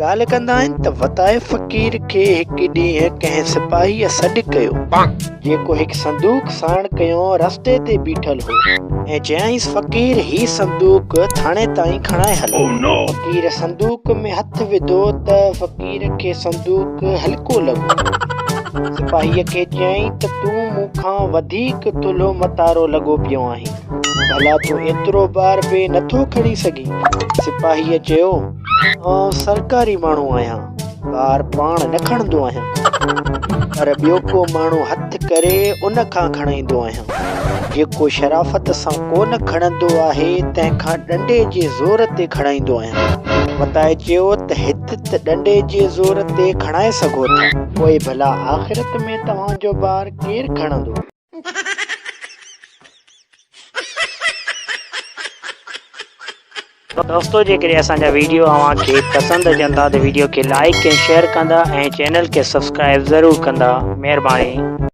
ڳالهه ڪندا آهن ته وتائي فقير کي هڪ ڏينهن ڪنهن سپاهيء سڏ ڪيو، جيڪو هڪ صندوق ساڻ ڪيو رستي تي بيٺل هو ۽ چيائينس فقير هي صندوق ٿاڻي تائين کڻائي هل. فقير صندوق ۾ هٿ وڌو ته فقير کي صندوق هلڪو لڳو. سپاهيء کي چيائين ته تون مون کان وڌيڪ ٿلهو متارو لڳو پيو آهين. ڀلا تون ايترو بار به نٿو کڻي سگهين؟ سپاهيء چيو، آئون سرڪاري ماڻهو آهيان، بار پاڻ نه کڻندو آهيان، پر ٻيو ڪو ماڻهو هٿ ڪري ان کان کڻائيندو آهيان. جيڪو شرافت سان ڪو نه کڻندو آهي، تنهن کان ڏنڊي جي زور تي کڻائيندو آهيان. وتائي چيو ته هت ته ڏنڊي جي زور تي کڻائي سگهو ٿا، پوء ڀلا آخرت ۾ توهان جو بار ڪير کڻندو؟ دوستو جيڪڏهن اسان جا ويڊيو اوهان کي پسند اچن ٿا ته ويڊيو کي لائيڪ ۽ شيئر ڪندا ۽ چينل کي سبسڪرائيب ضرور ڪندا مهرباني.